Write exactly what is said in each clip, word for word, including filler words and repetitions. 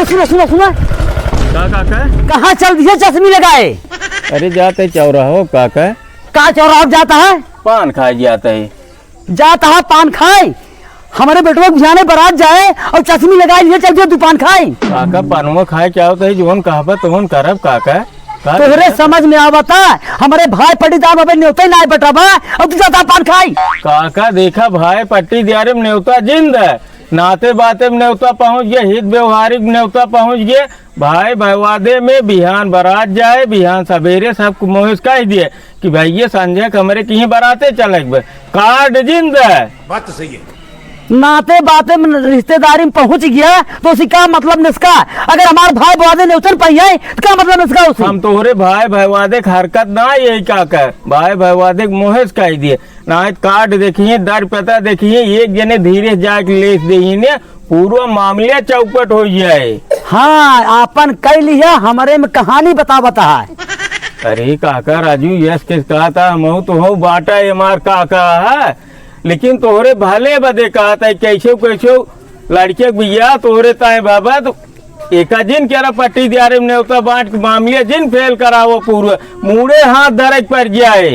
सुनो, सुनो, सुनो। का, काका? कहाँ चल दिया चश्मी लगाए? अरे, जात है चौराहो, काका। का चौराहो जात है? पान खाए जात है। जात है पान खाए? हमरे बेटवा के बिहाने बारात जाए और चश्मी लगाए लिए चल दिया तू पान खाए। काका, पनवा खाए के आवत है, जौन कहबा तौन करब, काका। का तोहरे काका? समझ में आवता, हमरे भाई पटीदार में अबे नेवता ही नाय बटाबा, और तू जाता पान खाई। काका, देखा भाई, पट्टीदारी में नेवता जिंद है, नाते बाते में नेवता पहुँच गया, हित व्यवहारिक नेवता पहुँच गया। भाई भैवादे में बिहान बारात जाए, बिहान सबेरे सबको मोहिस कह दिए कि भैया संझा के हमरे किहीं बाराते चले के बा। कार्ड जिंद है। बात तो सही है। नाते बाते में रिश्तेदारी में पहुँच गया तो उसी का मतलब निसका? अगर हमार भाई भैवादे नेवतन पाई है तो का मतलब निसका उसी? हम तोहरे भाई भैवादे के हरकत ना यही काका, भाई भैवादे के मोहिस कह दिए। नाहीं त कार्ड देखिए, दर पता देखिए, एक जने धीरे से जाके लेस देही ने, पूरा मामला चौपट हो जाए। हाँ, आपन कह लिया, हमरे में कहानी बतावत है। अरे काका राजू, यस किस कहा था, हमहू तो हो बाटा, ये मार काका है, लेकिन तोहरे भले बदे कहा था, कैसे कैसे लड़के के बियाह तोहरे ताए बाबा, तो एका जिन केरा पट्टीदारी में नेवता बांट के मामले जिन फेल करावो पूरा, मूड़े हाथ धरे के पड़ जाए।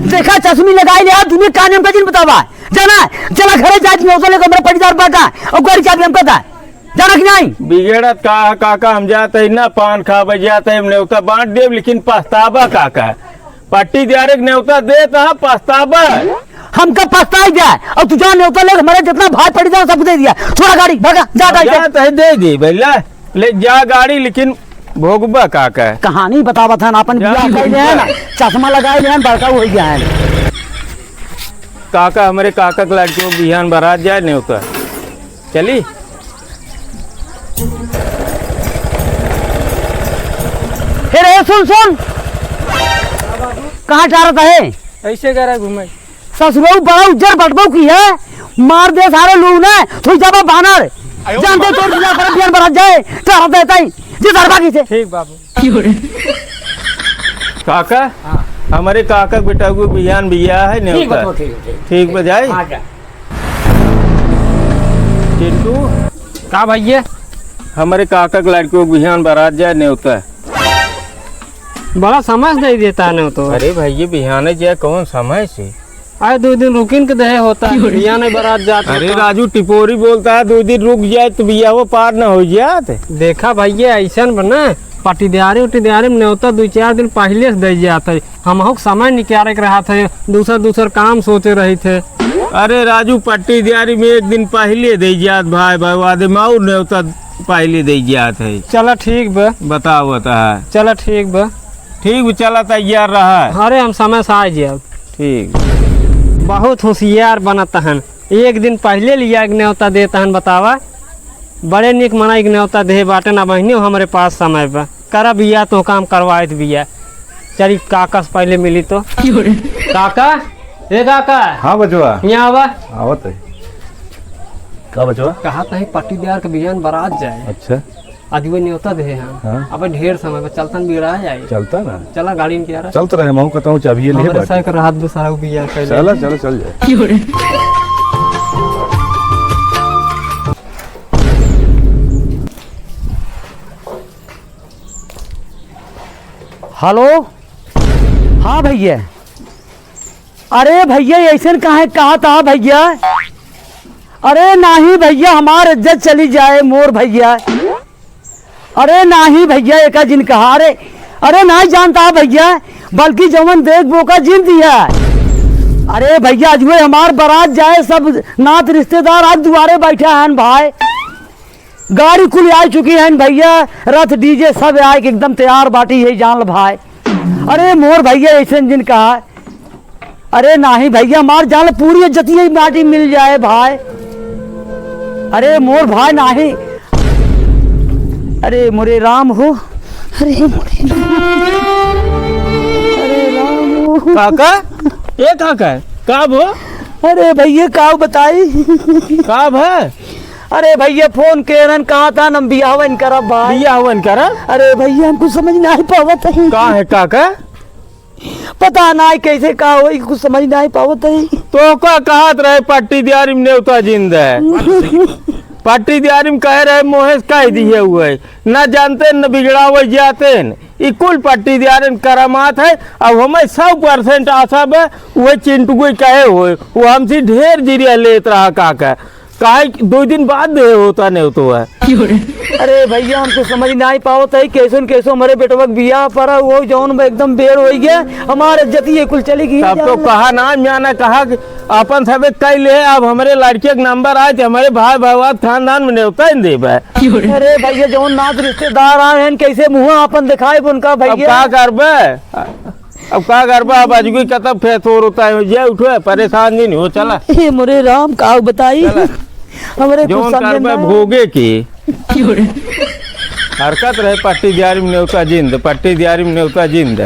देखा, चश्मी लगाई ले, दुनिया कान में का जिन बतावा। जाना, चला घरे जाए, नेवता लेके हमरा पट्टीदार बांटा, और गाड़ी चाबी हमका दा। जाना कि नहीं? बिगड़त का, काका, हम जाते ही ना पान खाबे, जाते ही हम नेवता बांट देब, लेकिन पछताबा काका। पट्टीदारी के नेवता देत ह, पछताबा। हमका पछताई जाए, और तू जा नेवता ले, हमारे जितना भाई पड़ी जाए, सबको दे दिया। छोड़ा गाड़ी, भागा, जा, जा, जा। जा, तहे दे दे, भैया। ले जा गाड़ी, लेकिन भोगबा का का? कहानी बतावत हन, आपन जा, बियाह कइले हन, जा। चश्मा लगाए हन, बड़का हो गया है। काका, हमरे काका के लड़की को बिहान बारात जाए नेवता। चली। हे रे, सुन, सुन। कहाँ जा रहा है? ऐसे करा घूमे। ससुरऊ बड़ा उज्जर बटबऊ की है, मार दे सारे लोग ने, थोड़ी जाबा बानर। जानते तोर बिना पर बिहान बारात जाए, जा रहा है ताई, जे दरबा की से। ठीक बाबू। काका, हाँ। हमरे काका के बेटा को बिहान बियाह है ठीक नेवता। बा, ठीक, ठीक। ठीक बा, जाई? हाँ, जा। चिंटू। का भैया? हमरे काका के लड़की को बिहान बारात जाए नेवता। बड़ा समय से दे देता है नेवता। अरे भैया, बिहाने जाए कौन समय से? अरे दो दिन रुकिन के देहे होता है, बिहाने बारात जात अरे होता। राजू टिपोरी बोलता है, दो दिन रुक जाए तो बियाहो पार न हो जात। देखा भैया, ऐसन बा ना, पटीदारी उटीदारी में नेवता दो चार दिन पहिले से दे जात है। हमहू के समय निकारे के रहत है, दूसर दूसर काम सोचे रहित है। अरे राजू, पट्टीदारी में एक दिन पहिले दे जात भाई, भाई वादे में और नेवता पहिले दे जात है। चला ठीक बा। बताओ बता। चला ठीक बा। ठीक बा, चला तैयार रहा। अरे हम समय से आ जाब। ठीक। बहुत होशियार बनत हन, एक दिन पहिले लिया के नेवता देत हन, बतावा। बड़े नीक मनई के नेवता देहे बाटे ना बहिनी, हमरे पास समय बा। करा बिया तो काम करवाइत बिया। चली काका से पहिले मिली तो। काका, ए काका। हाँ बचवा। यहाँ आवा। आवत है। का बचवा? कहा तही पट्टीदार के बिहान बारात जाए। अच्छा। आज वो नेवता देहे हैं। हाँ। अबे ढेर समय बा, चलतन बिगड़ा जाए। चलता ना। चला गाड़ी में क्या रहा? चलत रहे, महू कहता हूँ चाबी ये ले हमरे बाटी। साइकिल रहत बे सारा बिया कर चला, चला, चल जाए। हेलो, हाँ भैया। अरे भैया, ऐसन काहे कहत ह भैया? अरे नाही भैया, हमार इज्जत चली जाए मोर भैया। अरे नाही भैया, एका जिन कहा रे। अरे नाही जानता ह भैया, बल्कि जवन देख बोका जिन दिया। अरे भैया, अजुए हमार बारात जाए, सब नात रिश्तेदार आज दुआरे बैठा हन भाई। गाड़ी कुल आ चुकी है भैया, रथ डीजे सब आए के एकदम तैयार बाटी, यही जान ल भाई। अरे मोर भैया ऐसे जिन कहा, अरे नाही भैया, मार जान ल पूरी इज्जत यही माटी मिल जाए भाई। अरे मोर भाई नाही, अरे मोरे राम हो, अरे मोरे राम, अरे राम हो। काका, ए काका, का भो? अरे भैया का बताई? का भा? अरे भैया, फोन केरन कहा था, हम बियाहवन करब भाई। बियाहवन करब? अरे भैया, हम कुछ समझ नाही पावत है। का है काका? पता नाही कैसे का होई, कुछ समझ नाही पावत है। तो का कहत रहे पट्टीदारी में नेवता जिंद है? पट्टी दियारी में कहे रहे, मोहेश कह दिए हुए, ना जानते न बिगड़ावे जाते न। ई कुल पट्टी दियारी में करामात है। अब हमें सौ परसेंट आशा बा, वह चिंटू को कहे हुए, वो हमसे ढेर जिरिया लेत रहा काका, काहे कि दो दिन बाद दे होता नहीं तो है। अरे भैया, हम तो समझ नहीं पावत है, कैसन कैसो हमारे बेटवा के बियाह पड़ा, वो जौन बा एकदम बेड़ हो गया, हमारे इज्जत ये कुल चली गई। तब तो जान। कहा ना, मैं ना कहा कि अपन सबे कई ले, अब हमरे लड़के के नंबर आए तो हमरे भाई भगवान खानदान में नेवता ही देबे। अरे भैया, जौन नात रिश्तेदार आए हैं, कैसे मुँह अपन दिखाए उनका अब भैया? का करबे? अब का करबा, अब अजगुई कतब फेर तोर होता है, जे उठो है, परेशान जिन हो, चला। हे मोरे राम, का बताई? चला। हमरे कुछ जौन समझ करबा ना। भोगे के। हरकत रहे पट्टी दियारी में नेवता जिंद, पट्टी दियारी में नेवता जिंद।